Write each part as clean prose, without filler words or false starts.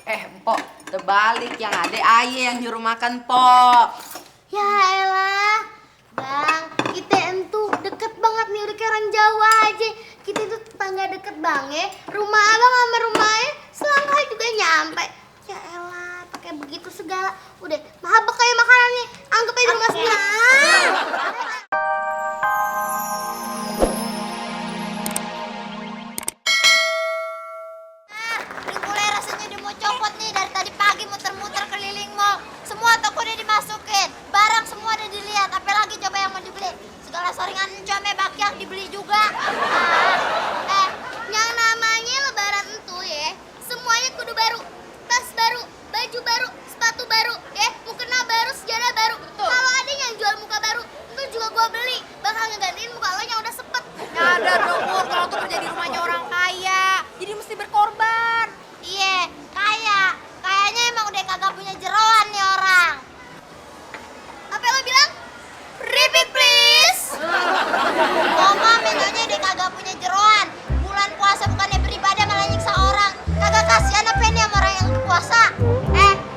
Mpok, terbalik yang ada ayah yang nyuruh makan, Pok. Ya elah, Bang, kita itu deket banget nih, udah kayak orang Jawa aja. Kita itu tetangga deket banget. Rumah abang sama rumahnya selangkah juga nyampe. Ya elah, pakai begitu segala. Udah, mahabek kayak makanannya. Anggap aja rumah sebelah. Udah mulai rasanya dia mau copot nih. Dari tadi pagi muter-muter keliling mall. Semua toko udah dimasukin. Barang semua udah dilihat. Apa lagi coba yang mau dibeli? Segala saringan encome bakyak dibeli juga. Yang namanya lebaran itu ya, semuanya kudu baru. Tas baru, baju baru, sepatu baru, ya, mukena baru, sejarah baru. Kalau ada yang jual muka baru, itu juga gua beli. Bakal ngegantiin muka lo yang udah sepet. Nyadar dong, Pur, kalau tuh kerja di rumahnya orang kaya. Jadi mesti berkorban. Iya, kaya. Kayaknya emang udah kagak punya jeroan nih orang. Apa yang lo bilang? Repeat please. Mama mintanya dia kagak punya jeroan. Bulan puasa bukannya beribadah malah nyiksa orang. Kagak kasihan apa nih sama orang yang puasa?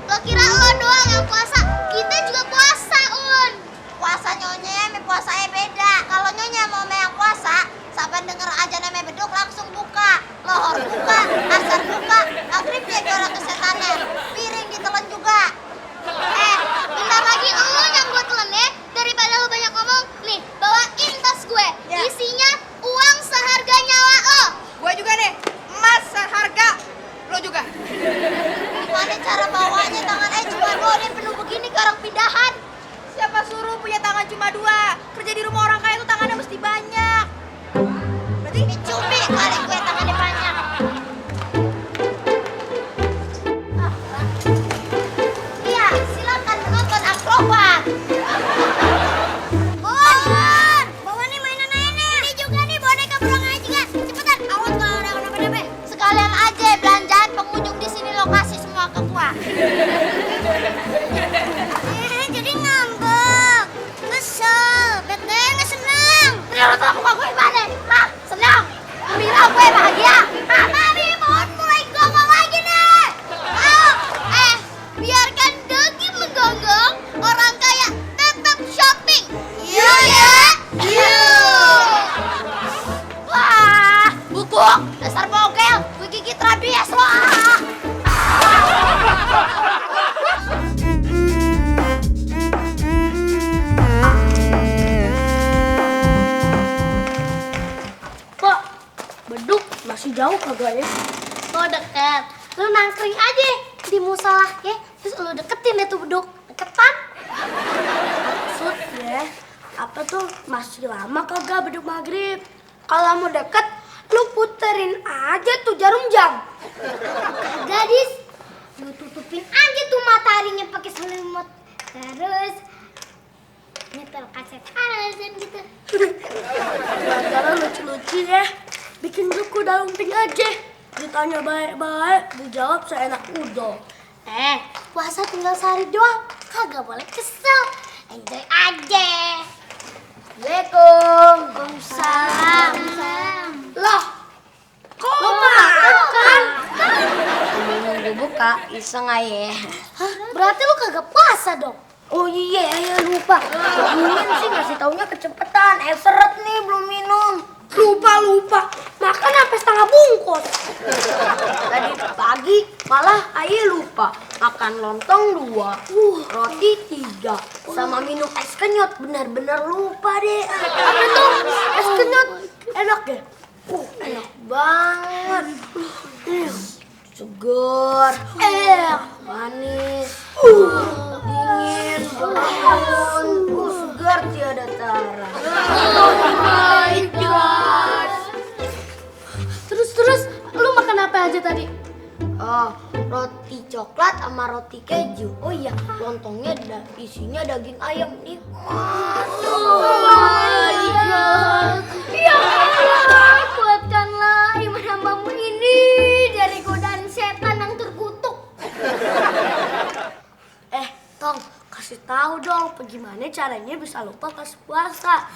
Lo kira lo doang yang puasa? Kita juga puasa, Un. Puasa nyonya sama puasa beda. Kalau nyonya mau yang puasa, sampai denger aja namanya beduk langsung buka. Lohor buka, asar buka, maghrib dia dorong ke setannya. Piring ditelan juga. Bentar lagi lo yang gue telan ya. Daripada lo banyak ngomong, nih, bawain tas gue. Ya. Isinya uang seharga nyawa lo. Gue juga nih, emas seharga. Lo juga. Gimana cara bawanya tangan cuma dua dia penuh begini ke orang pindahan. Siapa suruh punya tangan cuma 2? Kerja di rumah orang kaya itu tangannya mesti banyak. Berarti ini cumi kali gue tangannya banyak. Iya, silakan menonton akrobat. Bun, bawa nih mainan ini. Ini juga nih boneka beruang aja. Cepetan, awas kalau ada kenapa-napa. Sekalian aja belanjaan pengunjung di sini lokasi semua ke gua. Jadi ngambek, kesel, bete, nggak seneng. Menurut lo muka gue gimana? Hah? Seneng? Gembira gue bahagia? Hah? Mami, mohon mulai ngomong lagi nih. Ayo, biarkan daging menggonggong, orang kaya tetap shopping. Iya ya? Iya. Wah, buku, dasar bogel, gue gigit rabies lo. Kok beduk masih jauh kagak ya? Oh deket, lu nangkring aja di musola ya, terus lu deketin deh tuh beduk, deketan. Maksud ya, apa tuh masih lama kagak beduk maghrib? Kalau mau deket, lu puterin aja tuh jarum jam. Gadis, lu tutupin aja tuh mataharinya pakai selimut, terus nyetel kaset azan gitu. Gara-gara lucu-lucu ya, bikin buku dalam ping aja. Ditanya baik-baik, dijawab seenak udo. Puasa tinggal sehari doang, kagak boleh kesel. Enjoy aja. Assalamualaikum. Waalaikumsalam. Loh, kok lu makan? Nunggu buka, iseng aja. Hah? Berarti lu kagak puasa dong? Oh iya, ya lupa. Ingin sih ngasih taunya kecepatan. Seret nih belum minum. Lupa. Makan sampai setengah bungkus. Tadi pagi malah ayah lupa. Makan lontong 2, roti 3, sama minum es kenyot. Benar-benar lupa deh. Apa tuh? Es kenyot enak ya? Enak banget. Segar, manis, dingin, segar tiada tara. Oh my god. Terus lu makan apa aja tadi? Oh, roti coklat sama roti keju. Oh iya, lontongnya isinya daging ayam nikmat. Oh my god. Ya Allah, kuatkanlah iman hambamu ini dari godaan setan yang terkutuk. Tong, kasih tahu dong, bagaimana caranya bisa lupa pas puasa.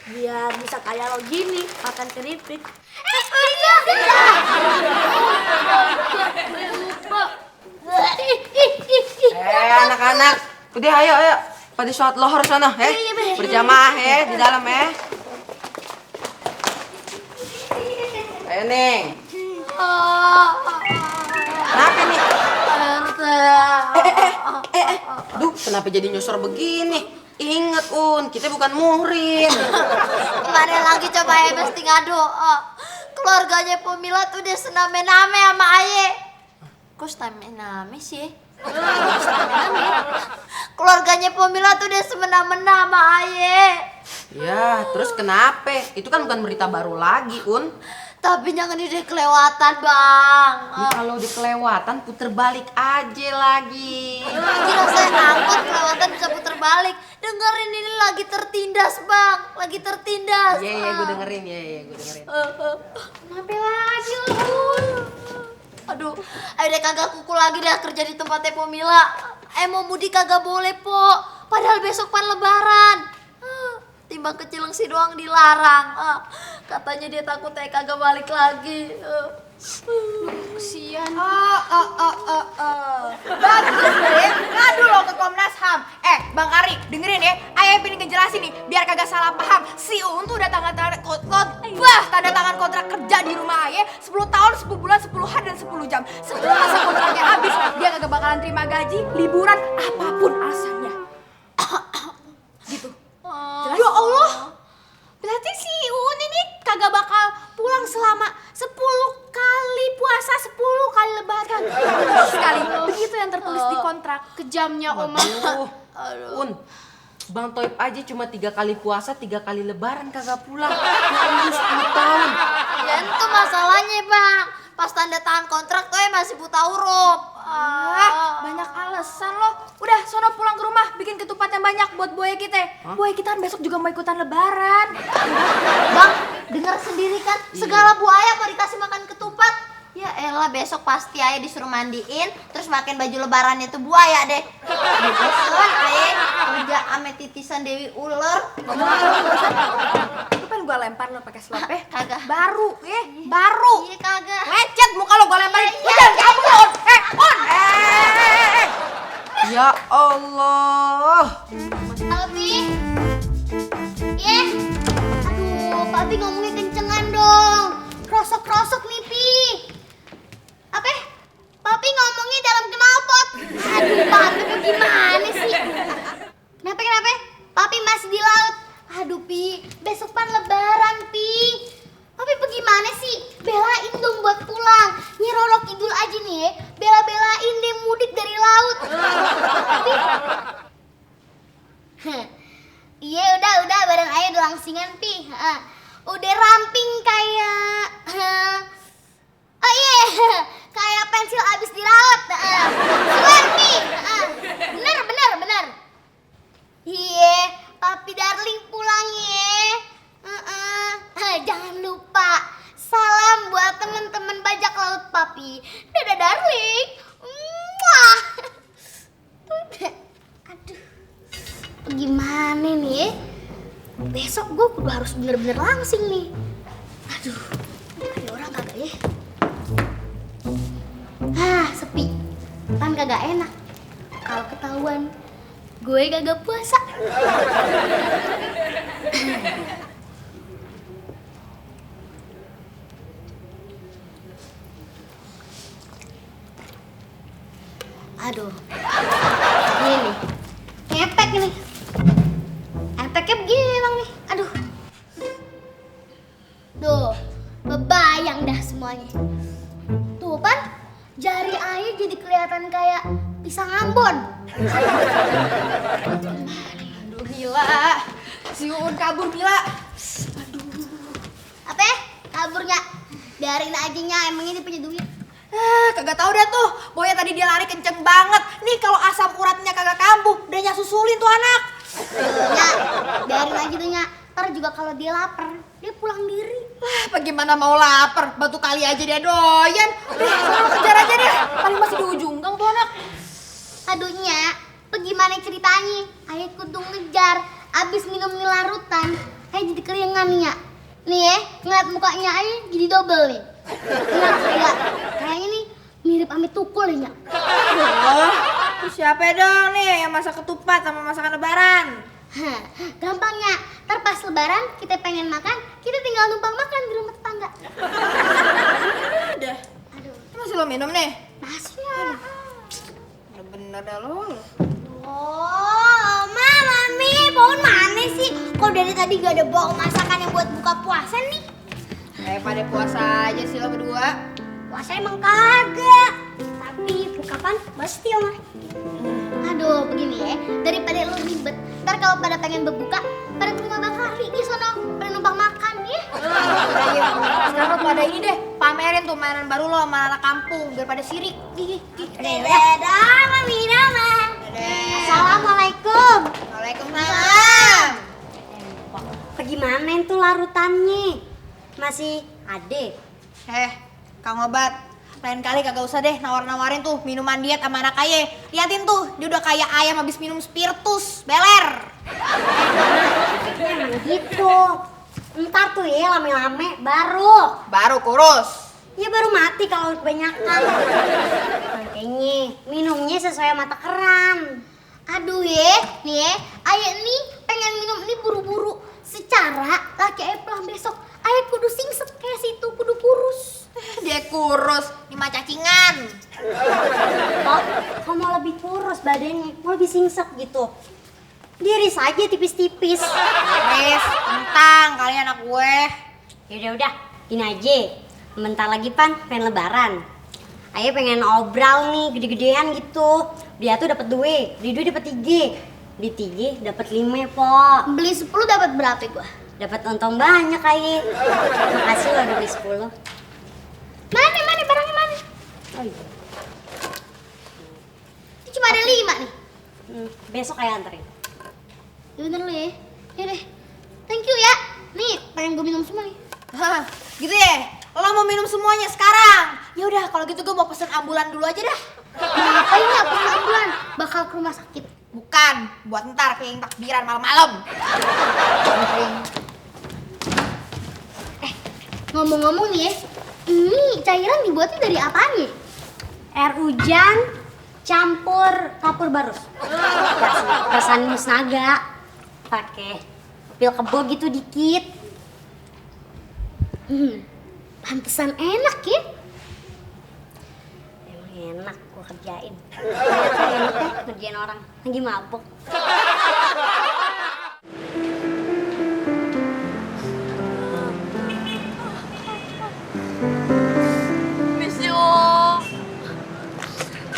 Biar bisa kayak lo gini, makan keripik. Iya. Lupa. Anak-anak, udah ayo pada sholat lohor sana, berjamaah di dalam Ayo Neng. Kenapa nih? Duh, kenapa jadi nyosor begini? Ingat kita bukan muhrim. Kemarin lagi coba mesti ngadu. Keluarganya Pomilat udah sename-name sama Aye. Kok sename-name sih? Keluarganya Pomilat udah semena-mena sama Aye. Ya, terus kenapa? Itu kan bukan berita baru lagi, Tapi jangan udah kelewatan, Bang. Ini kalau di kelewatan puter balik aja lagi. Kira saya angkot kelewatan bisa puter balik. Dengerin ini lagi tertindas, Bang. Lagi tertindas. Iya, gue dengerin. Kenapa lagi lu? Aduh, ayo deh kagak kuku lagi dah kerja di tempatnya Pomila. Mau mudik kagak boleh, Po. Padahal besok pan lebaran. Timbang kecilengsi doang dilarang. Katanya dia takut kagak balik lagi. Kesian. Bagus deh, ngadu lo ke Komnas HAM. Bang Ari, dengerin ya, Ayah pengen ngejelasin nih, biar kagak salah paham. Si Uun tuh udah tanda tangan kontrak kerja di rumah Ayah 10 tahun, 10 bulan, 10 hari, dan 10 jam. Sebelum masa kontraknya habis, dia kagak bakalan terima gaji, liburan, apapun alasannya. Gitu. Ya Allah, berarti si Uun ini kagak bakal pulang selama 10 kali puasa, 10 kali lebaran. Sekali, begitu yang tertulis di kontrak. Kejamnya Oma. Aduh. Bang Toib aja cuma 3 kali puasa, 3 kali lebaran kagak pulang. Ya 10 tahun. Ya itu masalahnya, Bang. Pas tanda tangan kontrak tuh masih buta huruf. Banyak alasan loh. Udah, sono pulang ke rumah, bikin ketupat yang banyak buat buaya kita. Buaya kita kan besok juga mau ikutan lebaran. Bang, dengar sendiri kan, segala buaya mau dikasih makan ketupat. Ya elah, besok pasti Ayah disuruh mandiin, terus makan baju lebarannya tuh buaya deh. Beneran Ayah kerja ame titisan Dewi Ular. Itu kan gua lempar lo pakai slop Kagak. Baru, baru. Iya kagak. Lecet muka lo gua lemparin. Iya, Jangan kabur. On. Ya Allah. Halo, Pi. Iya. Aduh, Papi ngomongnya kencengan dong. Krosok-krosok nih, Pi. Apa? Papi ngomongnya dalam knalpot. Aduh, Papi gimana sih? Kenapa? Papi masih di laut. Aduh, Pi. Besok pan lebaran, Pi. Papi bagaimana sih? Belain dong buat pulang. Nyi Roro Kidul aja nih ya. Bela-belain deh mudik dari laut. Tapi iya udah badan Ayah udah langsingan, Pi. Udah ramping kayak oh iya kayak pensil abis dirawat. Swear, Pi. Bener. Iya, Papi darling pulang ya. Jangan lupa salam buat teman-teman bajak laut Papi. Dadah darling. Muah. Aduh. Gimana nih? Besok gue kudu harus bener-bener langsing nih. Aduh. Ada orang kagak ya? Sepi. Kan kagak enak. Kalau ketahuan gue kagak puasa. Aduh, gini, ngepek ini, efeknya begini bang nih, aduh, tuh, kebayang dah semuanya, tuh kan, jari Ayah jadi kelihatan kayak pisang Ambon. Aduh, Mila. Si Uun kabur, Mila. Apa? Kaburnya? Biarin aja nya, emangnya dia punya duit. Kagak tahu dah tuh. Boya tadi dia lari kenceng banget. Nih kalau asam uratnya kagak kambuh, udah susulin tuh anak. Nya, biarin aja tuh nya. Ntar juga kalau dia lapar, dia pulang diri. Bagaimana mau lapar? Batu kali aja dia doyan. Udah, kejar aja deh. Paling masih di ujung gang tuh anak. Aduh nya, bagaimana ceritanya? Ayah kudu ngejar, abis minum mie larutan, Ayah jadi keringan nih ya. Nih ya, ngeliat mukanya Ayah jadi double nih. Kayaknya nih mirip ame tukul ya. Oh, terus siapa dong nih yang masak ketupat sama masakan lebaran? Hah, gampangnya, ntar pas lebaran kita pengen makan, kita tinggal numpang makan di rumah tetangga. Udah. Aduh, Masih lo minum nih? masnya. Bener dah lo. Oh, Mami, bauan mana sih? Kok dari tadi gak ada bau masakan yang buat buka puasa nih? Pada puasa aja sih lo berdua. Puasa emang kagak. Tapi bukapan pasti Oma. Aduh, begini ya. Daripada lo ribet, ntar kalau pada pengen berbuka, pada ke rumah Bang Harfi di sono, pada numpang makan ya. Sekarang lo pada ini deh, pamerin tuh mainan baru lo sama anak kampung biar pada sirik. Dadah, Mami Rama. Assalamualaikum. Waalaikumsalam. Pergi mana tuh larutannya? Masih ade? Kang Obat, lain kali kagak usah deh nawar-nawarin tuh minuman diet sama anak kaya. Liatin tuh, dia udah kayak ayam habis minum spiritus, beler. Emang gitu. Ntar tuh ya lame-lame baru Kurus. ya baru mati kalau kebanyakan. Makanya minumnya sesuai mata keran. Aduh nih ayah nih pengen minum ini buru-buru. Secara laki ayah pulang besok, ayah kudu singset kayak situ, kudu kurus. Dia kurus, ini mah cacingan. Oh, kamu mau lebih kurus badannya, mau lebih singsek gitu. Diri saja tipis-tipis. Wes, mentang kalian anak gue. Udah, gini aja. Bentar lagi pengen lebaran. Ayah pengen obral nih, gede-gedean gitu. Dia tuh dapat 2, di 2 dapat 3. Di 3 dapat 5, Po. Beli 10 dapat berapa gua? Dapat untung banyak ayah. Makasih lo udah beli 10. Mana barangnya mana? Oh iya. Ini cuma ada 5 nih. Besok ayah anterin. Ya bener lu ya. Yaudah, thank you ya. Nih, pengen gue minum semua nih. Hah, gitu ya? Lo mau minum semuanya sekarang? Ya udah, kalau gitu gue mau pesen ambulan dulu aja dah. Ngapain nggak pernah ambulan? Bakal ke rumah sakit. Bukan, buat ntar keliling takbiran malam-malam. Ngomong-ngomong nih ya, ini cairan dibuatnya dari apaan ya? Air hujan campur kapur barus. Perasaan musnaga. Pakai pil kebo gitu dikit. Pantesan enak ya. Emang enak gua kerjain. Ternyata enak ya ngerjain orang lagi mabuk.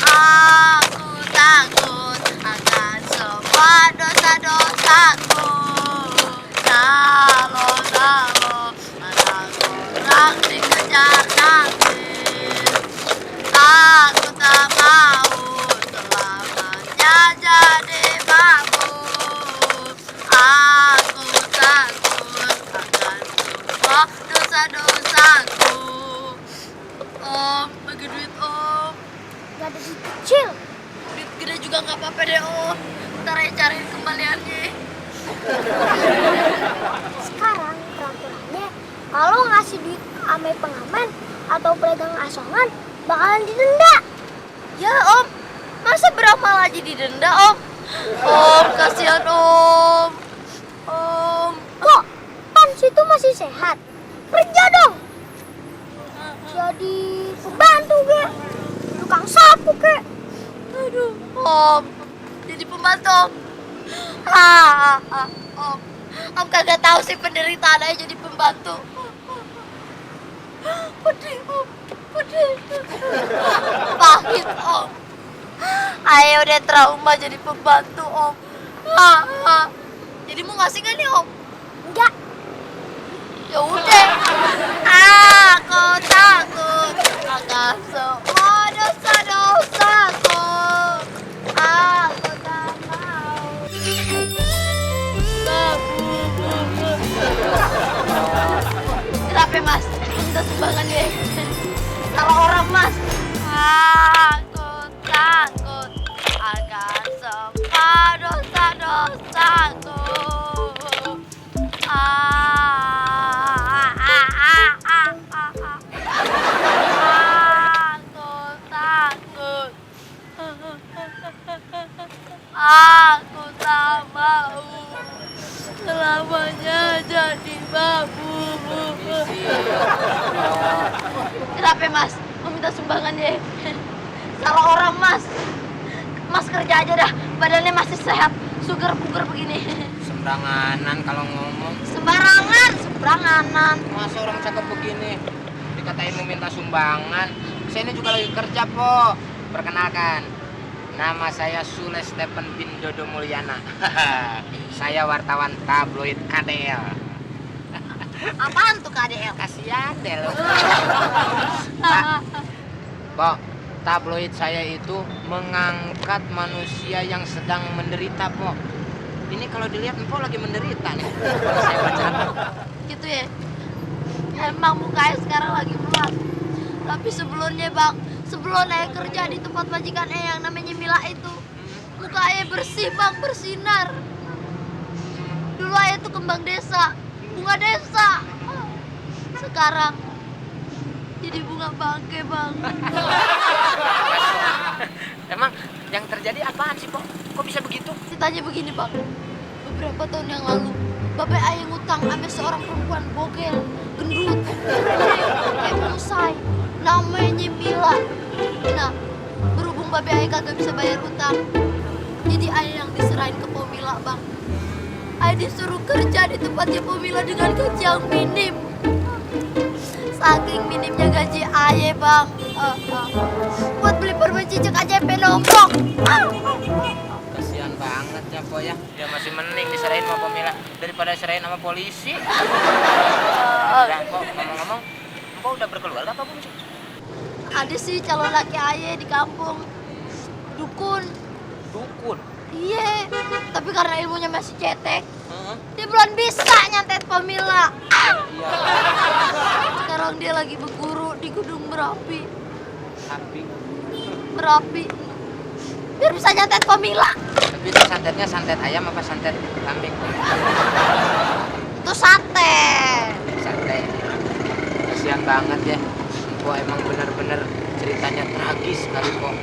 Aku takut akan semua dosa-dosaku. Kalau anak orang dikejar takdir. Aku tak mau selamanya jadi mabuk. Aku takut akan semua dosa-dosaku. Om, bagi duit om. Gak ada duit kecil. Duit gede juga nggak apa-apa deh om. Ntar aja cariin kembaliannya. Sekarang peraturannya kalau ngasih duit ame pengamen atau pedagang asongan bakalan didenda. Ya om, masa beramal aja didenda om? Om, kasihan om. Om. Kok kan situ masih sehat? Kerja dong. Jadi pembantu ke, tukang sapu ke. Aduh, om. Jadi pembantu om. Om kagak tahu sih penderitaan aja jadi pembantu. Pedih om, pedih. Pahit om. Ayo udah trauma jadi pembantu om. Jadi mau ngasih nggak nih om? Enggak. Ya udah. Aku takut akan semua dosa-dosaku. Aku tak mau. Kenapa mas? Kita sumbangan deh. Salah orang mas. Aku takut akan semua dosa-dosaku. Aku Kenapa mas? Mau minta sumbangan ya? Salah orang mas. Mas kerja aja dah, badannya masih sehat, sugar bugar begini. Sembaranganan kalau ngomong. Sembaranganan. Masa orang cakep begini dikatain mau minta sumbangan. Saya ini juga lagi kerja, Po. Perkenalkan, nama saya Sule Stephen bin Dodo Mulyana. Saya wartawan tabloid KDL. Apaan tuh KDL? Kasihan deh lo. Pak, tabloid saya itu mengangkat manusia yang sedang menderita, Po. Ini kalau dilihat Empok lagi menderita nih. Saya baca. Gitu ya? Emang mukanya sekarang lagi berat. Tapi sebelumnya bang, sebelum saya kerja di tempat majikan yang namanya Mila itu, mukanya bersih bang, bersinar. Dulu saya tuh kembang desa, bunga desa. Sekarang jadi bunga bangke bang. Emang yang terjadi apaan sih, Po? Kok bisa begitu? Ditanya begini bang, beberapa tahun yang lalu bapak ayah ngutang sama seorang perempuan bogel, gendut, kayak bonsai, namanya Mila. Nah, berhubung bapak ayah kagak bisa bayar utang, jadi ayah yang diserahin ke Po Mila bang. Ayah disuruh kerja di tempatnya Po Mila dengan gaji yang minim. Saking minimnya gaji ayah bang, buat beli permen cicak aja sampai nongkrong. Kasihan banget ya, Po ya. Dia masih mending diserahin sama Pemila daripada diserahin sama polisi. Ya, Po, ngomong-ngomong, Po udah berkeluarga apa belum sih? Ada sih calon laki ayah di kampung, dukun. Dukun. Iya, tapi karena ilmunya masih cetek, Heeh. dia belum bisa nyantet Pemila. Iya. Sekarang dia lagi berguru di Gunung Merapi. Tapi Biar bisa nyantet Pemila. itu santetnya santet ayam apa santet kambing? Itu sate. Santet. Kasihan banget ya. Po emang bener-bener ceritanya tragis sekali, Po.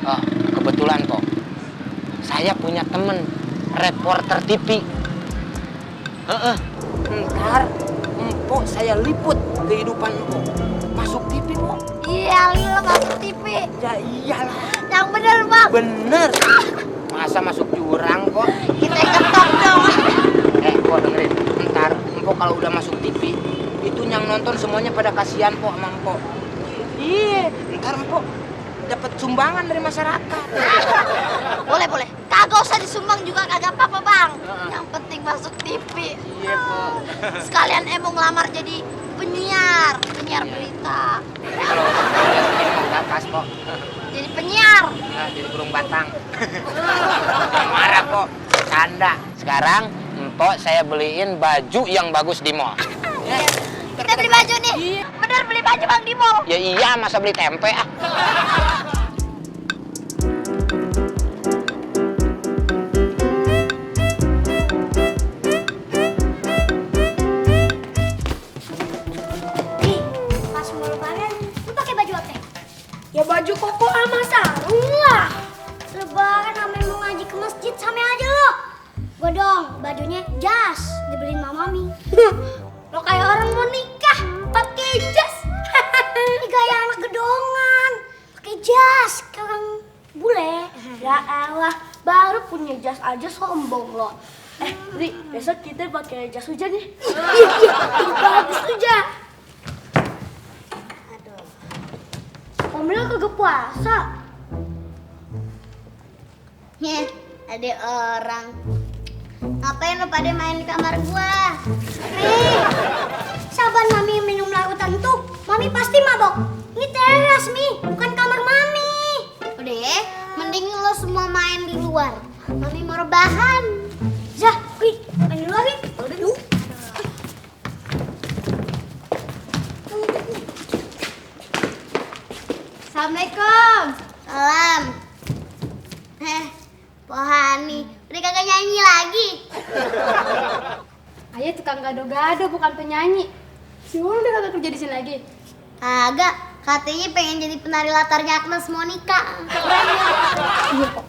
Oh, kebetulan, Po. Saya punya temen reporter TV. Heeh. Ntar Empok saya liput kehidupan Empok. Masuk TV, Po. Iya, lu masuk TV. Ya iyalah. Yang bener bang. Bener. Masa masuk jurang kok? Kita ketok dong. Po dengerin. Ntar Empok kalau udah masuk TV, itu yang nonton semuanya pada kasihan, Po, sama Empok. Iya, ntar Empok dapat sumbangan dari masyarakat. Boleh. Kagak usah disumbang juga kagak apa-apa bang. Yang penting masuk TV. Iya, Po. Sekalian mau ngelamar jadi penyiar berita. Tapi kalau lihat begini mau nggak pas, Po. Jadi penyiar. Nah, jadi burung batang. Marah, Po. Canda. Sekarang Empok saya beliin baju yang bagus di mall. Kita beli baju nih. Bener beli baju bang di mall. Ya iya, masa beli tempe ah. Nih, pas mau lebaran, lu pakai baju apa? Ya baju koko sama sarung lah. Lebaran sama mau ngaji ke masjid sama aja lo. Gua dong, bajunya jas, dibeliin mamami. Lo kayak orang mau nikah pakai jas. Ini gaya anak gedongan, pakai jas, kayak orang bule. Ya elah, baru punya jas aja sombong lo. Ri, besok kita pakai jas hujan nih. Iya, bagus tuh jas. Aduh. Omel kagak puasa. Nyeh, ada orang. Ngapain lo pada main di kamar gua? Nih, saban mami minum lautan tuh, mami pasti mabok. Ini teras, Mi, bukan kamar mami. Udah ya, mending lo semua main di luar. Mami mau rebahan. Zah, wih, main di luar, Wih. Udah dulu. Assalamualaikum. Salam. Pohani, udah kagak nyanyi lagi. Ayah tukang gado-gado bukan penyanyi. Si Ul udah kagak kerja di sini lagi. Agak, katanya pengen jadi penari latarnya Agnes Monica. Iya kok.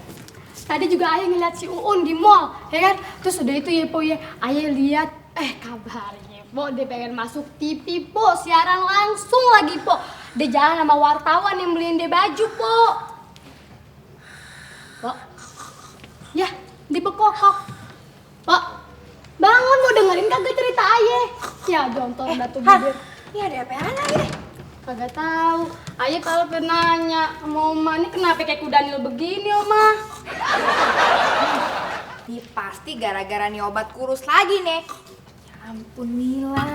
Tadi juga ayah ngeliat si Uun di mall, ya kan? Terus udah itu ya po ya, ayah lihat kabarnya Po, dia pengen masuk TV, Po. Siaran langsung lagi, Po. Dia jalan sama wartawan yang beliin dia baju, Po. Po. Ya, dibekokok. Po. Bangun, mau dengerin kagak cerita Aye? Ya, jontor batu bibir. Ini ada apaan lagi nih? Kagak tahu. Aye kalau pernah nanya sama Oma, ini kenapa kayak kuda nil begini, Oma? Ini pasti gara-gara nih obat kurus lagi nih. Ya ampun Mila.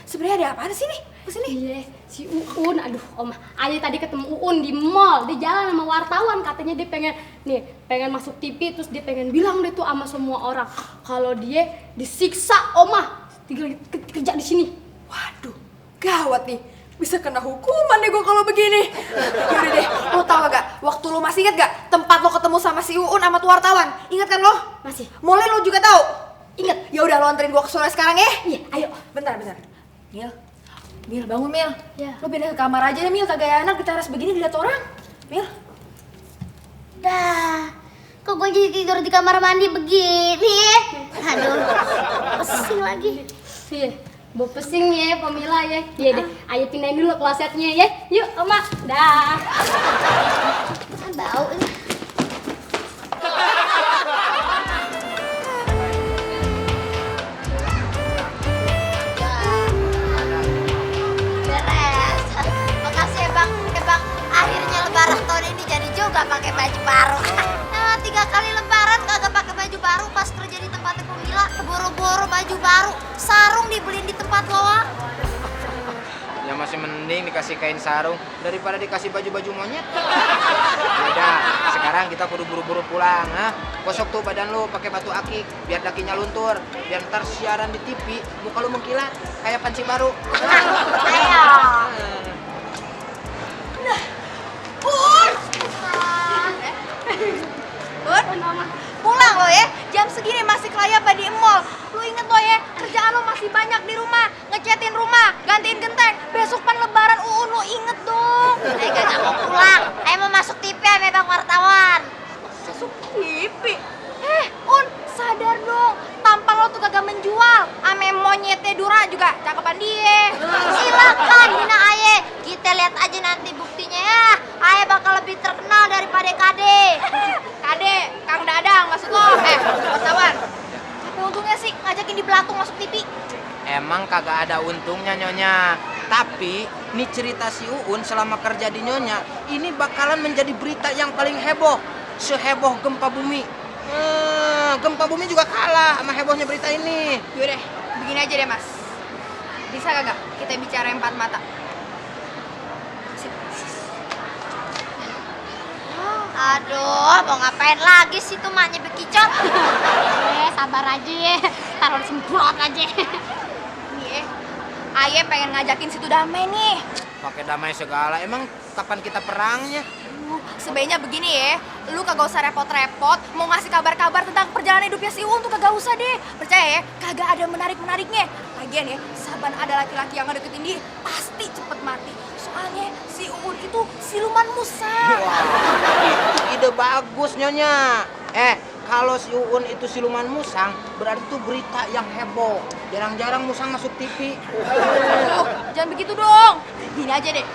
Sebenarnya ada apaan sih nih? Kesini. Iya, si Uun, aduh Oma, Aye tadi ketemu Uun di mall, dia jalan sama wartawan, katanya dia pengen masuk TV, terus dia pengen bilang deh tuh sama semua orang kalau dia disiksa Oma, tinggal kerja di sini. Waduh, gawat nih. Bisa kena hukuman deh gue kalau begini. Yaudah deh, lo tau gak? Waktu lo masih inget gak tempat lo ketemu sama si Uun sama tuh wartawan? Ingat kan lo? Masih. Mulai lo juga tahu? Ingat. Ya udah lo anterin gue ke sana sekarang ya. Iya, ayo. Bentar. Mil, bangun Mil. Ya. Lo pindah ke kamar aja deh Mil, kagak enak di teras begini dilihat orang. Mil. Dah, kok gue jadi tidur di kamar mandi begini? Aduh, pusing lagi. Iya, mau pesing ya, Pamila ya. Iya deh, ayo pindahin dulu klosetnya ya. Yuk, Oma. Dah. Kan bau ini. Beres. Makasih ya bang. Akhirnya lebaran tahun ini jadi juga pakai baju baru. Nah, 3 kali lebaran kagak pakai baju baru pas kerja di tempatnya Pemila. Keburu-buru baju baru, sarung dibeliin di tempat doang. Ya masih mending dikasih kain sarung daripada dikasih baju-baju monyet. Udah, sekarang kita kudu buru-buru pulang, ha? Gosok tuh badan lu pakai batu akik biar dakinya luntur, biar ntar siaran di TV muka lu mengkilat kayak panci baru. Ayo. Bun, pulang lo ya. Jam segini masih kelayapan di mall. Lu inget lo ya, kerjaan lo masih banyak di rumah. Ngecatin rumah, gantiin genteng. Besok pan lebaran Uun, lo inget dong. Ayo gak mau pulang. Ayo mau masuk TV sama bang wartawan. Masuk TV. Un, sadar dong. Tampang lo tuh kagak menjual. Ame monyetnya Dura juga cakepan dia. Silakan hina Aye. Kita lihat aja nanti buktinya ya. Aye bakal lebih terkenal daripada Kade. Kade, Kang Dadang maksud lo. Wartawan. Apa untungnya sih ngajakin di Belatung masuk TV? Emang kagak ada untungnya Nyonya. Tapi nih cerita si Uun selama kerja di Nyonya ini bakalan menjadi berita yang paling heboh. Seheboh gempa bumi. Gempa bumi juga kalah sama hebohnya berita ini. Yaudah, begini aja deh mas. Bisa kagak kita bicara 4 mata? Aduh, mau ngapain lagi sih tuh maknya bekicot? Sabar aja ya. Taruh disemprot aja. Nih, Aye pengen ngajakin situ damai nih. Pakai damai segala. Emang kapan kita perangnya? Sebaiknya begini ya, lu kagak usah repot-repot mau ngasih kabar-kabar tentang perjalanan hidupnya si Uun tuh kagak usah deh. Percaya ya, kagak ada menarik-menariknya. Lagian ya, saban ada laki-laki yang ngedeketin dia, pasti cepet mati. Soalnya si Uun itu siluman musa. Wah, ide bagus Nyonya. Kalau si Uun itu siluman musang, berarti itu berita yang heboh. Jarang-jarang musang masuk TV. Jangan begitu dong. Gini aja deh.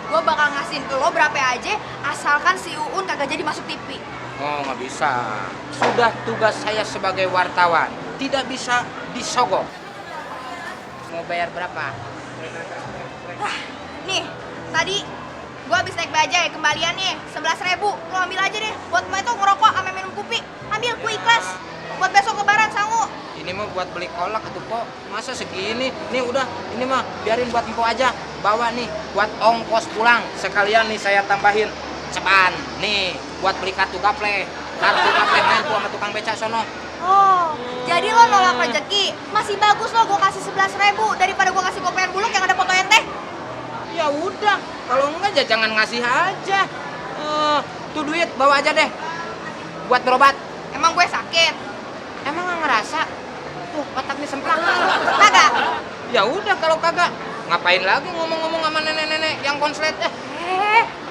Gue bakal ngasihin ke lo berapa aja, asalkan si Uun kagak jadi masuk TV. Oh, nggak bisa. Sudah tugas saya sebagai wartawan. Tidak bisa disogok. Mau bayar berapa? Nih, tadi gue habis naik bajai kembaliannya 11.000. Lo ambil aja deh, buat mau itu ngerokok sama minum kopi. Ambil, gue ikhlas. Buat besok lebaran sanggup. Ini mah buat beli kolak atau po. Masa segini? Nih udah, ini mah biarin buat empo aja. Bawa nih buat ongkos pulang. Sekalian nih saya tambahin ceban. Nih buat beli kartu gaple. Kartu gaple main tuh sama tukang beca sono. Oh, jadi lo nolak rezeki. Masih bagus lo gue kasih 11.000 daripada gue kasih kopian buluk yang ada foto ente. Ya udah, kalau enggak ya jangan ngasih aja. Tuh duit bawa aja deh. Buat berobat. Emang gue sakit? Emang nggak ngerasa? Tuh otaknya semplak. Kagak? Ya udah kalau kagak, ngapain lagi ngomong-ngomong sama nenek-nenek yang konslet?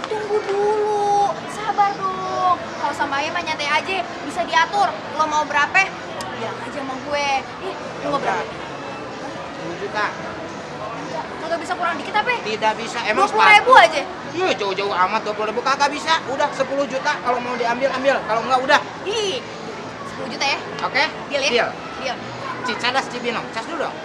Tunggu dulu, sabar dong. Kalau sama Ayah mah nyantai aja, bisa diatur. Lo mau berapa? bilang aja sama gue. Ih, lu nggak berani? 10 juta. Kagak bisa kurang dikit apa? Tidak bisa. Emang 20.000 aja. Iya, jauh-jauh amat 20.000 kagak bisa. Udah 10 juta kalau mau diambil ambil. Kalau enggak udah. Ih, 10 juta ya? Oke? Deal ya? Deal. Deal. Cadas Cibinong. Cas dulu dong.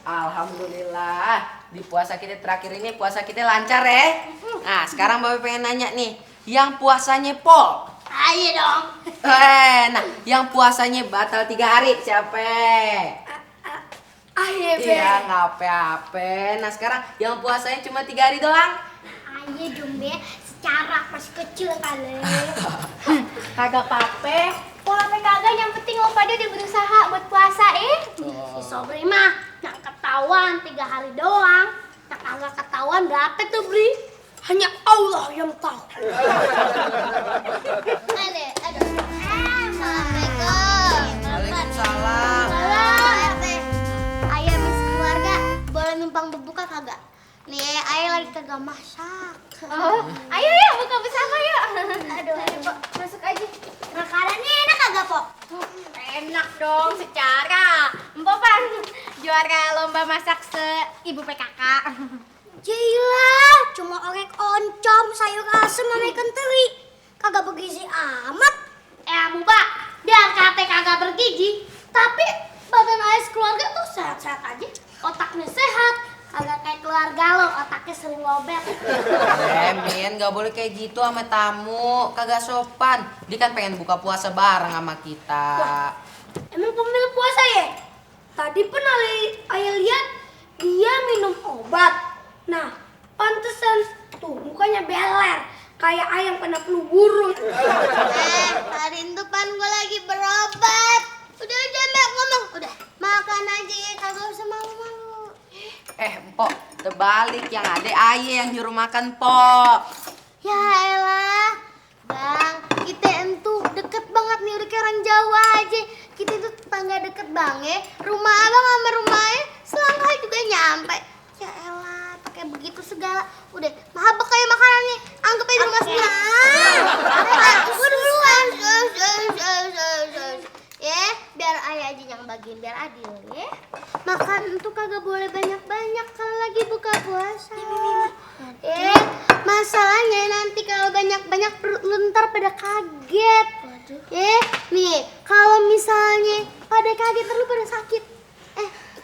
Alhamdulillah. Di puasa kita terakhir ini puasa kita lancar ya. Nah, sekarang Babe pengen nanya nih, yang puasanya Pol. Ayo dong. Nah, yang puasanya batal 3 hari siapa? Ayo, Iya, nggak apa-apa. Nah, sekarang yang puasanya cuma 3 hari doang. Ayo dong, Be. Secara masih kecil kali. Kagak apa-apa. Pola kagak, yang penting lo pada udah berusaha buat puasa Si Sobri mah yang ketahuan 3 hari doang. Yang kagak ketahuan berapa tuh, Bri? Hanya Allah yang tahu. Assalamualaikum. Waalaikumsalam. Halo, RT. Ayah mis keluarga boleh numpang berbuka kagak? Nih, ayah lagi kagak masak. Oh, ayo ya buka bersama yuk. Aduh, Pok, Masuk aja. makanannya enak kagak, Pok? Enak dong secara. Empok pan juara lomba masak se-ibu PKK. Gila, cuma orek oncom, sayur asem sama ikan teri. Kagak bergizi amat. Buba, biar kate kagak bergizi, tapi badan ayah keluarga tuh sehat-sehat aja. Otaknya sehat, kagak kayak keluarga lo, otaknya sering lobet. Min, nggak boleh kayak gitu sama tamu, kagak sopan. Dia kan pengen buka puasa bareng sama kita. Emang pemilik puasa ya? Tadi pernah ayah lihat dia minum obat. Nah, pantesan tuh mukanya beler. Kayak ayam kena flu burung. Tadi itu pan gue lagi berobat. Udah Mbak ngomong, udah makan aja ya, kagak usah malu-malu. Empok, terbalik yang ada ayah yang nyuruh makan, Pok. Ya elah, Bang, kita itu deket banget nih, udah kayak orang Jawa aja. Kita itu tetangga deket banget. Rumah abang sama rumahnya selangkah juga nyampe. Ya elah, pakai begitu segala. Udah, mahabek kayak makanannya. Anggap aja rumah sebelah. Gue duluan. Ya, biar ayah aja yang bagiin, biar adil ya. Makan tuh kagak boleh banyak-banyak kalau lagi buka puasa. Masalahnya nanti kalau banyak-banyak perut lu ntar pada kaget. Nih, kalau misalnya pada kaget lu pada sakit.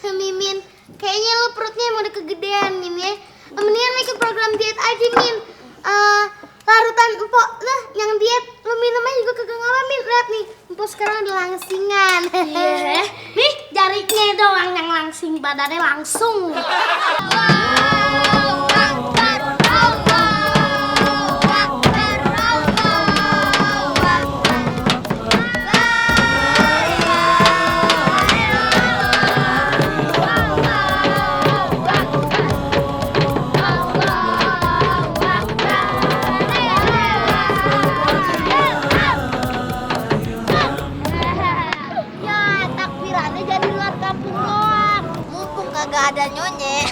Mimin, kayaknya lu perutnya emang udah kegedean, Min ya. Mendingan ikut program diet aja, Min. Larutan empok lah yang diet, lu minumnya juga kagak ngalamin. Lihat nih, empok sekarang udah langsingan. Iya, nih jarinya doang yang langsing, badannya langsung. Ya, takbirannya jadi luar kampung doang. Mumpung kagak ada nyonya,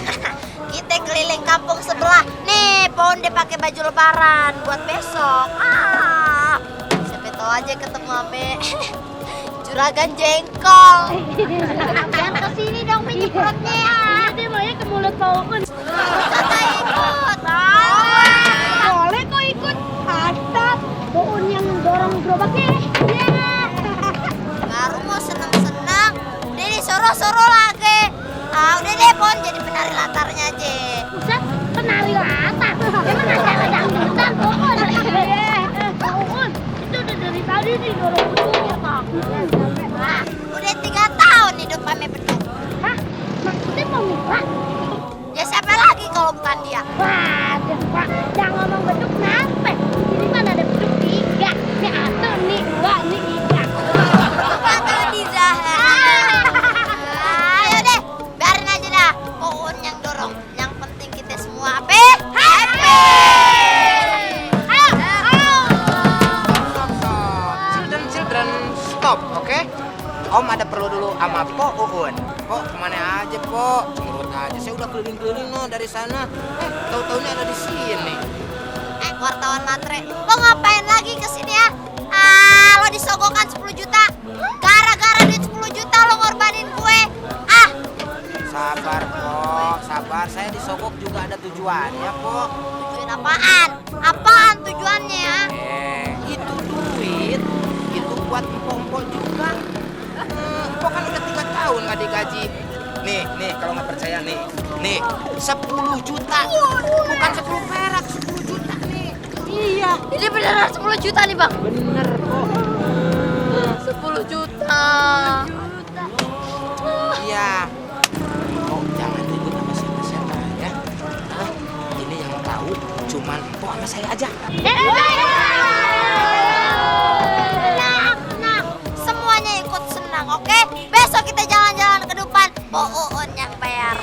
kita keliling kampung sebelah. Nih, pohon dia pakai baju lebaran buat besok. Siapa tahu aja ketemu ame juragan jengkol. Jangan kesini dong, pinjam perutnya ya. Dia maunya ke mulut Paukun. Kata ikut. Boleh kok ikut. Asap, Paukun yang dorong gerobaknya. Baru mau seneng-seneng, udah disuruh-suruh lagi. Udah deh, Pon jadi penari latarnya aja. Buset, penari latar. Emang acara dangdutan Paukun. Paukun, itu udah dari tadi nih dorong ujungnya, Pak. Udah 3 tahun hidup kami berdua. Hah? Maksudnya mau nikah? Ya siapa lagi kalau bukan dia? Waduh, Pak, jangan ngomong beduk kenapa? Ini mana ada beduk 3. Nih 1, nih 2, nih 3. Kata Diza. Ayo deh, biarin aja dah. Poon yang dorong. Yang penting kita semua happy. Children, stop, oke? Om ada perlu dulu sama Po Uun. Po, kemana aja, Po? Cemurut aja. Saya udah keliling-keliling no dari sana. Tahu-taunya ada di sini. wartawan matre. Lo ngapain lagi kesini ya? Lo disogokan 10 juta. Gara-gara duit 10 juta lo ngorbanin gue. Sabar kok, sabar. Saya disogok juga ada tujuannya kok. Tujuan apaan? Apaan tujuannya ya? Itu duit, itu buat empok-empok juga. Empok kan udah 3 tahun nggak digaji. Nih, kalau nggak percaya nih, 10 juta. Bukan 10 perak, 10 juta nih. Iya, ini beneran 10 juta nih bang. Bener kok. 10 juta. Iya. Oh, jangan ribut sama siapa-siapa ya. Hah? Ini yang tahu cuman empok sama saya aja. Senang, semuanya ikut senang, oke? Besok kita jalan-jalan ke depan. Uun yang bayar.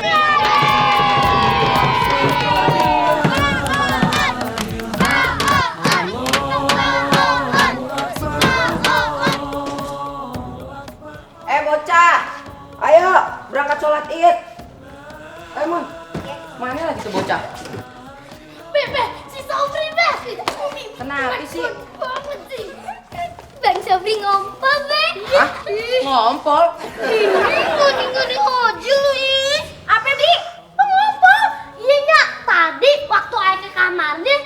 Bocah, ayo berangkat sholat id. Ayo Mon, mana lagi tuh bocah? Bebe, si Sobri, Be. Kenapa sih? Banget sih. Bang Sobri ngompol, Be. Hah? Ngompol? Ini ngoni-ngoni aja lu, ih. Apa, Bi? Ngompol? Iya nggak? Tadi waktu ayah ke kamarnya,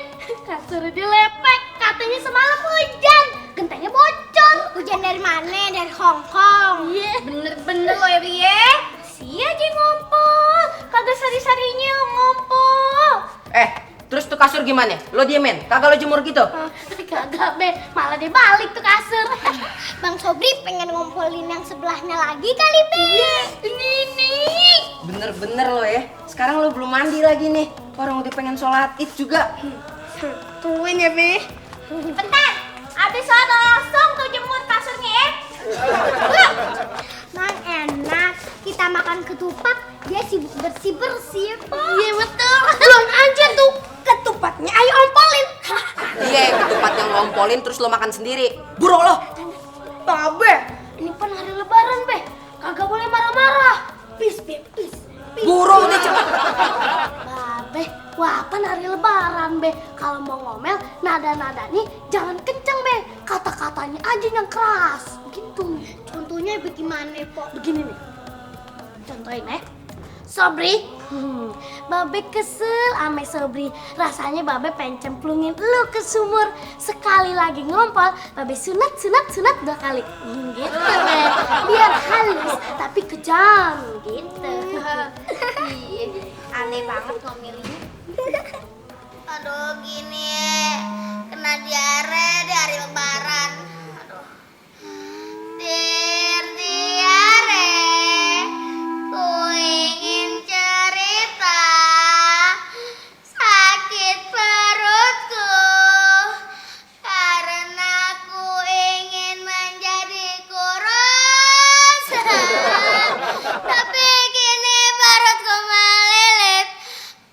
kasur dilepek. Katanya semalam hujan. Gentengnya bocor. Hujan dari mana? Dari Hongkong. Iya. Bener-bener lo ya, Bi, ya. Si aja ngompol. Kagak sari-sarinya lo ngompol. Terus tuh kasur gimana? Lo diemin? Kagak lo jemur gitu? Kagak, Be, malah dia balik tuh kasur. Bang Sobri pengen ngompolin yang sebelahnya lagi kali, Be. Ini. Bener-bener lo ya. Sekarang lo belum mandi lagi nih. Orang udah pengen sholat id juga. Tungguin ya, Be. Bentar, abis sholat langsung tuh jemur kasurnya ya. Mang enak, kita makan ketupat, dia sibuk bersih-bersih. Iya betul. Belum aja tuh ketupatnya, ayo ompolin. Iya, ketupat yang lo ompolin terus lo makan sendiri. Buro lo. Babe, ini kan hari lebaran, Be. Kagak boleh marah-marah. Peace, Be, peace. Buro udah cepet. Babe, wapan hari lebaran, Be. Kalau mau ngomel, nada-nadanya jangan kenceng, Be. Kata-katanya aja yang keras. Gitu. Contohnya bagaimana, Po? Begini nih. Contohin, Sobri, Babe kesel ame Sobri. Rasanya Babe pengen cemplungin lu ke sumur. Sekali lagi ngompol, Babe sunat 2 kali. Gitu, Be. Biar halus tapi kejam gitu. Iya, aneh banget ngomelinya. Aduh gini, kena diare di hari lebaran. Aduh. Diare, ku ingin cerita sakit perutku karena ku ingin menjadi kurus. Tapi kini perutku melilit,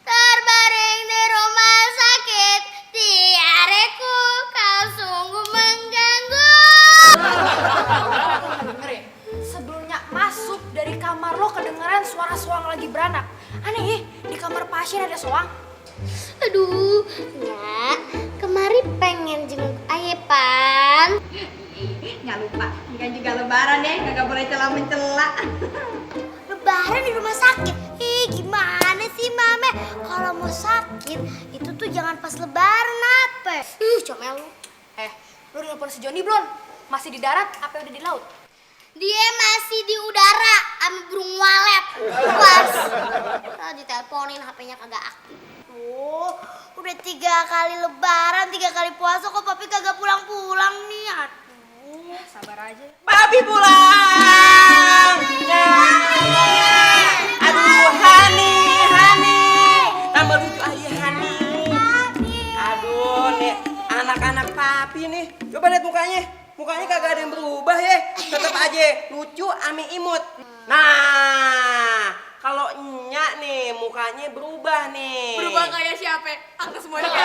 terbaring di rumah sakit. Diareku kau sungguh mengganggu. Denger ya, sebelumnya masuk dari kamar lo kedengeran suara soang lagi beranak. Aneh ya, di kamar pasien ada soang. Aduh, Nyak, kemari pengen jenguk Ayepan. Nggak lupa, ini kan juga lebaran ya, kagak boleh celah-mencela. Lebaran di rumah sakit. Gimana sih, Mame? Kalau mau sakit, itu tuh jangan pas lebaran apa? Comel lu. Lu udah nelfon si Joni belum? Masih di darat apa udah di laut? Dia masih di udara sama burung walet. Pas. Diteleponin HP-nya kagak aktif. Oh, udah 3 kali lebaran, 3 kali puasa kok papi kagak pulang-pulang nih. Aduh. Sabar aja. Papi pulang. Aduh, Hani. Tambah lucu aja Hani. Aduh, nih anak-anak papi nih. Coba lihat mukanya. Mukanya kagak ada yang berubah ya. Tetap aja lucu ame imut. Nah, kalau Nyak nih mukanya berubah nih. Berubah kayak siapa? Agnes Monica.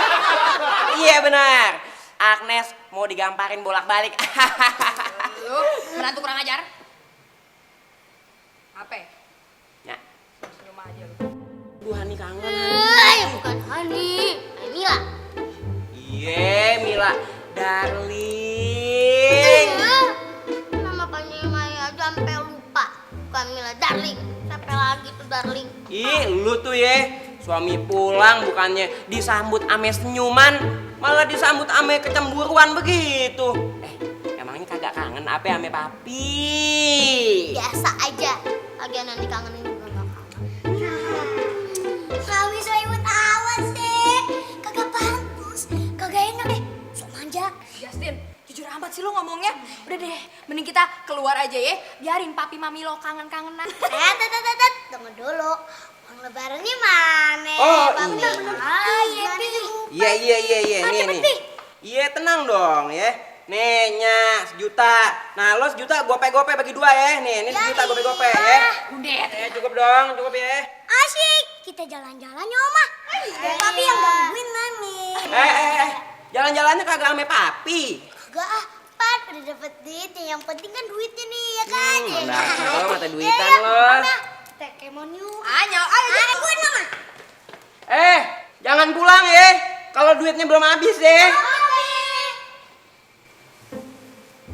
Iya benar. Agnes mau digamparin bolak-balik. Lu menantu kurang ajar. Apa? Nyak. Senyum aja lu. Duh Hani kangen. Bukan Hani, Nila. Ye, Mila, darling. Nama panjang Maya aja sampai lupa. Bukan Mila, darling. Sampai lagi tuh darling. Ih, lu tuh ya, suami pulang bukannya disambut ame senyuman, malah disambut ame kecemburuan begitu. Emangnya kagak kangen apa ame papi? Biasa aja. Lagian nanti kangenin juga gak kangen. Sawi soimut awas sih. Kagak bagus. Kagak enak deh. Sok manja. Justin, jujur amat sih lo ngomongnya. Udah deh, mending kita keluar aja ya. Biarin papi mami lo kangen-kangenan. Tunggu dulu. Uang lebarannya mana? Oh, Papi? iya. Iya, Iya, nih. Iya, tenang dong ya. Nih, Nya, 1 juta. Nah, lo 1 juta gope-gope bagi 2 ya. Nih, ini 1 juta gope-gope ya. Udah. Cukup dong, cukup ya. Asyik. Kita jalan-jalan ya, Oma. Papi yang gangguin Mami. Jalan-jalannya kagak ame papi. Gak ah, Pan udah dapet duit. Yang penting kan duitnya nih, ya kan? Dasar lo mata duitan lo. Kita kemon yuk. Ayo. Gue Mama. Jangan pulang ya. Kalau duitnya belum habis ya.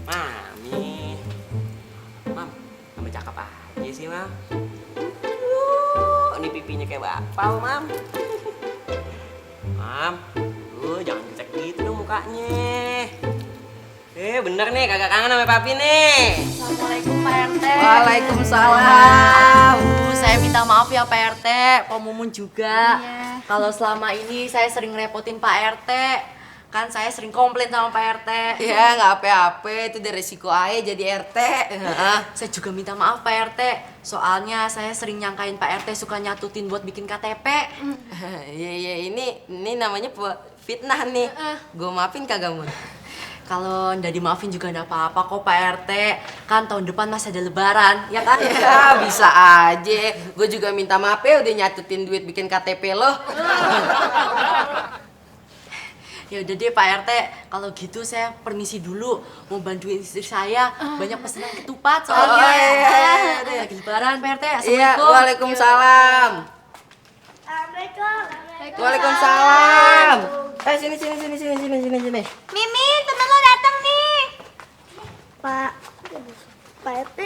Mami. Mam, kamu cakep aja sih, Mam. Ini pipinya kayak bapak, Mam. Mam, jangan kecek gitu dong mukanya. Bener nih, kagak kangen sama papi nih. Assalamualaikum Pak RT. Waalaikumsalam. Saya minta maaf ya Pak RT, Pak Mumun juga. Kalau selama ini saya sering ngerepotin Pak RT. Kan saya sering komplain sama Pak RT. Ya nggak apa-apa, itu dari resiko aja jadi RT. Saya juga minta maaf Pak RT. Soalnya saya sering nyangkain Pak RT suka nyatutin buat bikin KTP. Iya ini namanya fitnah nih. Gue maafin kagak Mun? Kalau ndak dimaafin juga ndak apa-apa kok Pak RT. Kan tahun depan masih ada lebaran, ya kan? Ya bisa aja. Gue juga minta maaf ya udah nyatutin duit bikin KTP lo. Ya udah deh Pak RT, kalau gitu saya permisi dulu. Mau bantuin istri saya, banyak pesanan ketupat soalnya. Oh, iya. Lagi lebaran Pak RT, Iya, assalamualaikum. waalaikumsalam. Waalaikumsalam. Sini. Mimin, temen lo datang nih. Pak RT,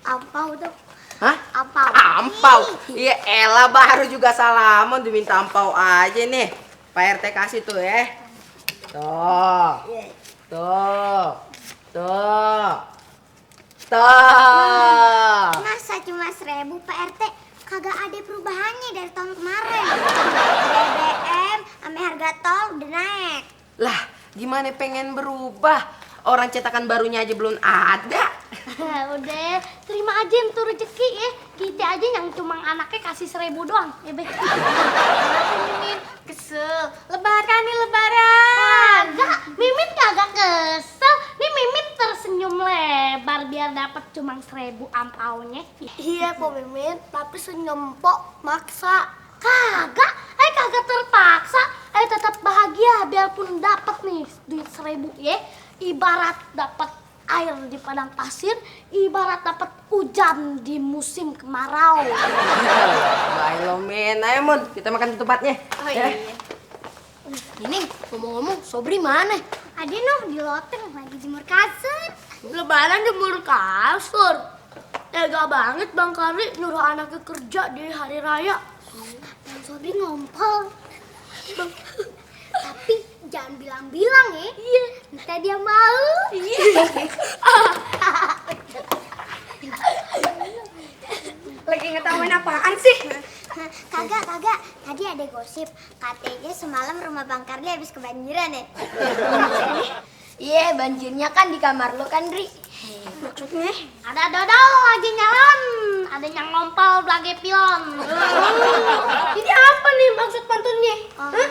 ampau dong. Hah? Ampau. Ampau? Iya elah baru juga salaman diminta ampau aja nih. Pak RT kasih tuh ya. Tuh. Masa cuma 1.000 Pak RT? Kagak ada perubahannya dari tahun kemarin. BBM sama harga tol udah naik. Lah, gimana pengen berubah? Orang cetakan barunya aja belum ada. Udah, terima aja yang tuh rezeki ya. Kita aja yang cuma anaknya kasih 1.000 doang. Ya, Be. Mimin kesel. Lebaran nih, lebaran. Enggak, Mimin kagak kesel. Nih Mimin tersenyum lebar biar dapat cuma 1.000 ampaunya. Iya, Po Mimin, tapi senyum Po maksa. Kagak, kagak terpaksa. Tetap bahagia biarpun dapat nih duit 1.000 ya. Ibarat dapat air di padang pasir, ibarat dapat hujan di musim kemarau. Baik lo men, ayo Mun, kita makan ketupatnya. Oh iya. Ini ngomong-ngomong, Sobri mana? Ada noh di loteng lagi jemur kasur. Lebaran jemur kasur. Tega banget Bang Karli nyuruh anaknya kerja di hari raya. Bang Sobri ngompol. Tapi jangan bilang-bilang ya. Iya. Nanti dia mau. Iya. Lagi ngetawain apaan sih? Kagak. Tadi ada gosip. Katanya semalam rumah Bang Karli habis kebanjiran ya. Iya, banjirnya kan di kamar lo kan, Dri. Maksudnya? Ada dodol lagi nyalon. Ada yang ngompol belage pion. Ini apa nih maksud pantunnya? Hah?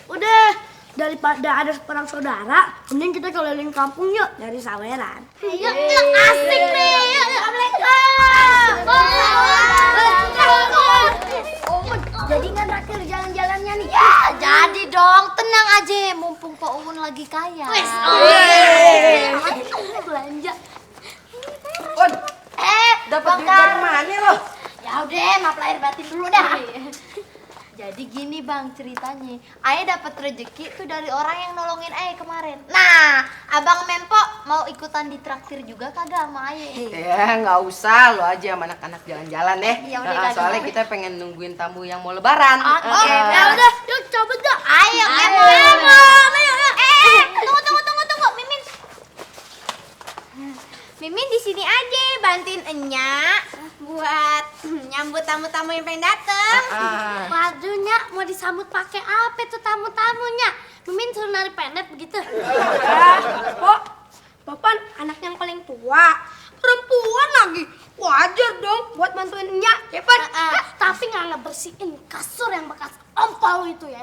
Udah, daripada ada perang saudara, mending kita keliling kampung yuk dari saweran. Ayo, asik nih. Jadi nggak terakhir jalan-jalannya nih? Ya, jadi dong. Tenang aja, mumpung Pak Uun lagi kaya. Belanja. Dapat duit dari mana lo? Ya udah, maaf lahir batin dulu dah. Jadi gini bang ceritanya, Ayah dapat rezeki tuh dari orang yang nolongin Ayah kemarin. Nah, abang Mempo mau ikutan ditraktir juga kagak sama Ayah? Ya nggak usah, lo aja sama anak-anak jalan-jalan ya. Ya udah, Nah, kagak. soalnya kita pengen nungguin tamu yang mau lebaran. Oke, Ah. udah, yuk cabut dah. Ayo, Mempo. Tunggu, Mimin. Mimin di sini aja bantuin Enya buat nyambut tamu-tamu yang pengen dateng. Waduh, Nyak, mau disambut pakai apa tuh tamu-tamunya? Mimin suruh nari pendek begitu. Kok Bapak anak yang paling tua, perempuan lagi. Wajar dong buat bantuin Nyak, ya Pan? Tapi nggak ngebersihin kasur yang bekas ompol itu ya.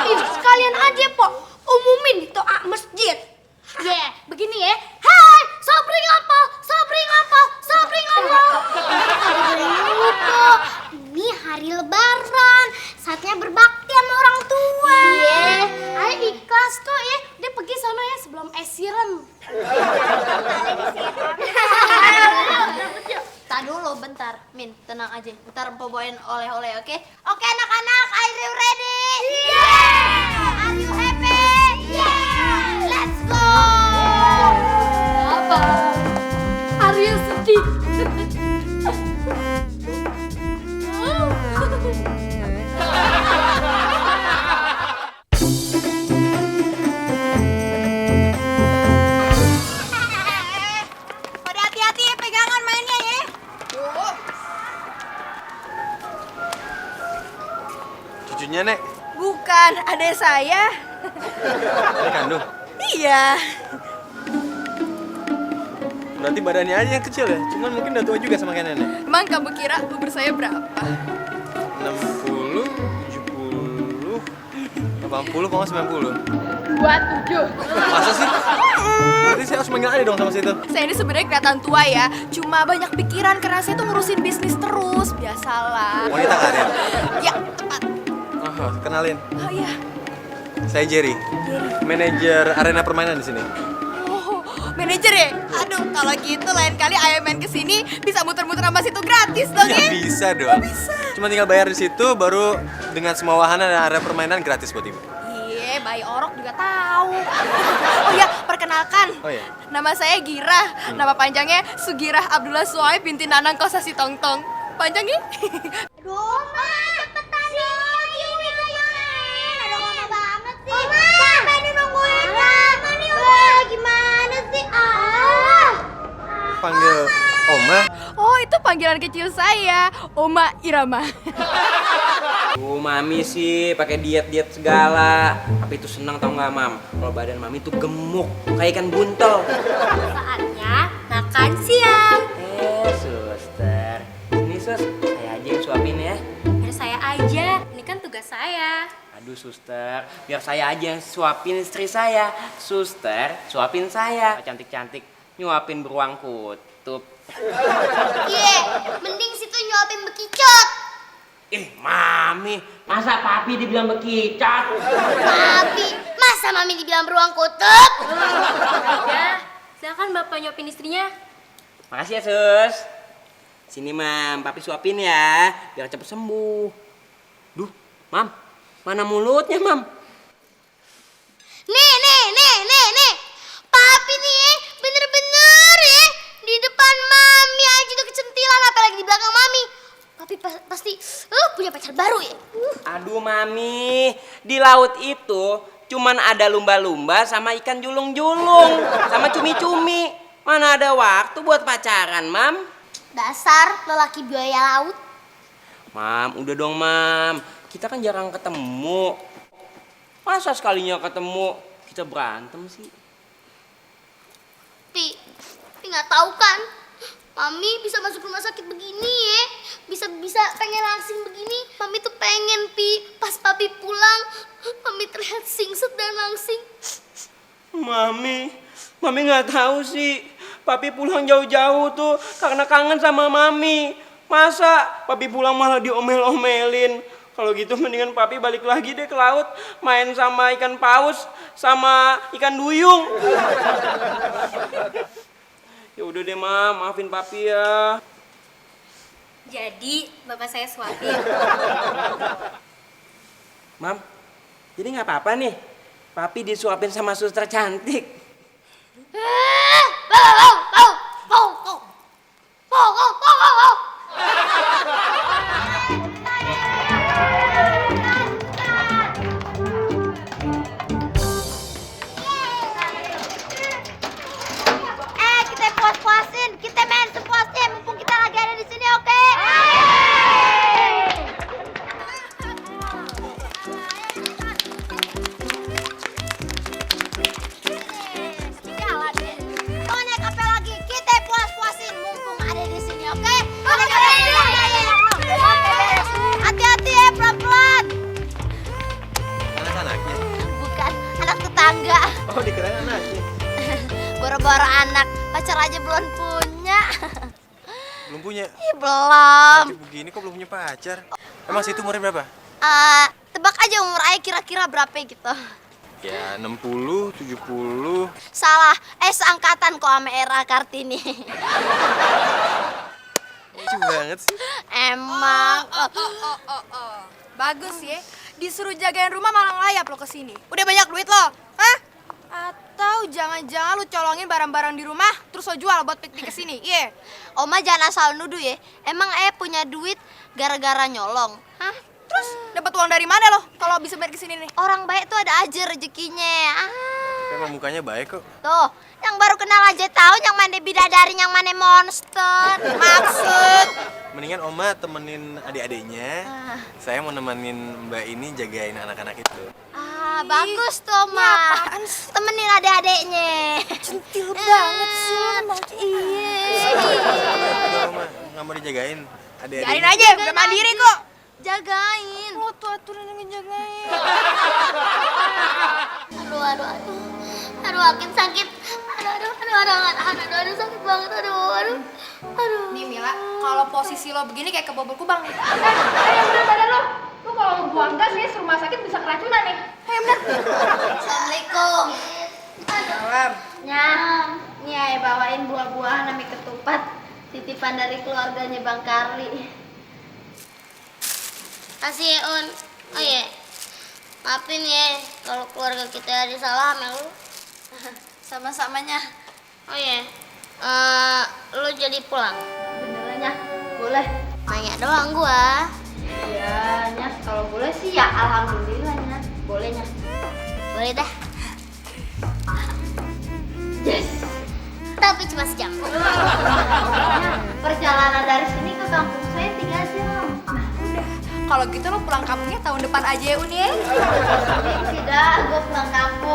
Ih, sekalian aja, Pok. Umumin di toa masjid. Ya, begini ya. Hai, sobri ngapal, sobri ngapal, sobri ngapal. Lupa, ini hari lebaran, saatnya berbakti sama orang tua. Iya, ayo ikhlas kok ya. Dia pergi sono ya sebelum siram. Tak dulu bentar, Min, tenang aja. Ntar Empo bawain oleh-oleh, oke? Oke anak-anak, are you ready? Yeah! Are you happy? Yeah! Let's go! Apa? Arya sedih. Pada hati-hati ya, pegangan mainnya ya. Cucunya, Nek. Bukan, adik saya. Ini kandung. Iya. Berarti badannya aja yang kecil ya? Cuman mungkin udah tua juga sama kayak nenek. Emang kamu kira umur saya berapa? 60, 70, 80, kalau nggak 90. 27. Masa sih? Berarti saya harus manggil aja dong sama situ. Saya ini sebenarnya kelihatan tua ya, cuma banyak pikiran karena saya tuh ngurusin bisnis terus, biasalah. Wanita karir. Ya, cepat. Oh, kenalin. Oh iya. Saya Jerry. Manajer arena permainan di sini. Oh, manajer ya? Aduh, kalau gitu lain kali ayah main kesini bisa muter-muter sama situ gratis dong Ya ya? bisa dong. Bisa. Cuma tinggal bayar di situ, baru dengan semua wahana dan area permainan gratis buat ibu. Iya, bayi orok juga tahu. Oh ya, perkenalkan. Oh ya. Nama saya Girah. Nama panjangnya Sugirah Abdullah Suai binti Nanang Kosasi Tongtong. Panjangnya? Aduh, Ma, cepetan dong. Ini nungguin. Aduh, lama banget sih. Siapa ini nungguin? Lama nih, Oma. Gimana sih? Panggil Oma. Oh, itu panggilan kecil saya, Oma Irama. Mami sih pakai diet segala. Tapi itu senang tau nggak, Mam? Kalau badan Mami tuh gemuk, kayak ikan buntel. Saatnya makan siang. Suster. Ini sus, saya aja yang suapin ya. Biar saya aja, ini kan tugas saya. Aduh suster, biar saya aja yang suapin istri saya. Suster, suapin saya. Cantik-cantik, nyuapin beruang kutub. Iya, mending situ nyuapin bekicot. Mami, masa papi dibilang bekicot? Tapi, masa mami dibilang beruang kutub? Ya, silakan bapak nyuapin istrinya. Makasih ya sus. Sini Mam, papi suapin ya, biar cepet sembuh. Duh, Mam, mana mulutnya Mam? Nih. Papi nih bener-bener ya. Di depan mami aja udah kecentilan, apalagi di belakang mami. Papi pasti punya pacar baru ya. Aduh Mami, di laut itu cuman ada lumba-lumba sama ikan julung-julung, sama cumi-cumi. Mana ada waktu buat pacaran, Mam? Dasar lelaki buaya laut. Mam, udah dong Mam, kita kan jarang ketemu. Masa sekalinya ketemu kita berantem sih? Pi nggak tahu kan, mami bisa masuk rumah sakit begini ya, bisa pengen langsing begini. Mami tuh pengen pas papi pulang, mami terlihat singset dan langsing. Mami nggak tahu sih. Papi pulang jauh-jauh tuh karena kangen sama Mami. Masa papi pulang malah diomel-omelin? Kalau gitu mendingan papi balik lagi deh ke laut, main sama ikan paus sama ikan duyung. Ya udah deh Mam, maafin papi ya. Jadi bapak saya suapin. Mam, jadi nggak apa-apa nih. Papi disuapin sama suster cantik. Kita puas-puasin, kita main sepuasnya, mumpung kita lagi ada di sini, oke? Mau naik apa lagi? Kita puas-puasin, mumpung ada di sini, oke? Hati-hati ya, pelan-pelan. Anak-anaknya. Bukan, anak tetangga. Oh, dikirain anaknya. Boro-boro anak, pacar aja belum punya. Belum punya. Ih, belum. Cantik begini kok belum punya pacar. Emang situ umurnya berapa? Tebak aja umur ayah kira-kira berapa gitu. Ya 60, 70. Salah, seangkatan kok sama Era Kartini. Lucu banget sih. Emang. Bagus ya. Disuruh jagain rumah malah ngelayap lo kesini. Udah banyak duit lo, hah? Atau jangan-jangan lu colongin barang-barang di rumah terus lo jual buat piknik kesini, iya? Oma jangan asal nuduh ya. Emang punya duit gara-gara nyolong? Hah? Terus dapat uang dari mana lo kalau bisa bayar kesini nih? Orang baik tuh ada aja rezekinya. Tapi emang mukanya baik kok. Tuh, yang baru kenal aja tahu yang mana bidadari, yang mana monster. Maksud. Mendingan Oma temenin adik-adiknya. Saya mau nemenin Mbak ini jagain anak-anak itu. Bagus tuh, Ma. Temenin adik-adiknya. Centil banget sih. Iya. Kalau Oma nggak mau dijagain adik-adiknya. Biarin aja, udah mandiri kok. Jagain. Lo tuh aturan yang ngejagain. Aduh, makin sakit. Aduh, sakit banget. Aduh. Nih Mila, kalau posisi lo begini kayak kebobol kubang nih. Bener badan lo. Lo kalau buang gas nih, rumah sakit bisa keracunan nih. Ayo bener. Assalamualaikum. Salam. Nih ayah bawain buah-buahan sama ketupat. Titipan dari keluarganya Bang Karli. Kasih ya, Un. Oh iya. Maafin ya kalau keluarga kita ada salah sama lu. Sama-samanya. Oh iya. Lu jadi pulang. Benerannya boleh. Nanya doang gua. Iya, Nya. Kalau boleh sih ya alhamdulillah, Nya. Bolehnya. Boleh dah. Yes. Tapi cuma sejam. Perjalanan dari sini ke kampung saya 3 jam. Kalau gitu lo pulang kampungnya tahun depan aja ya Uni ya. Tidak, gue pulang kampung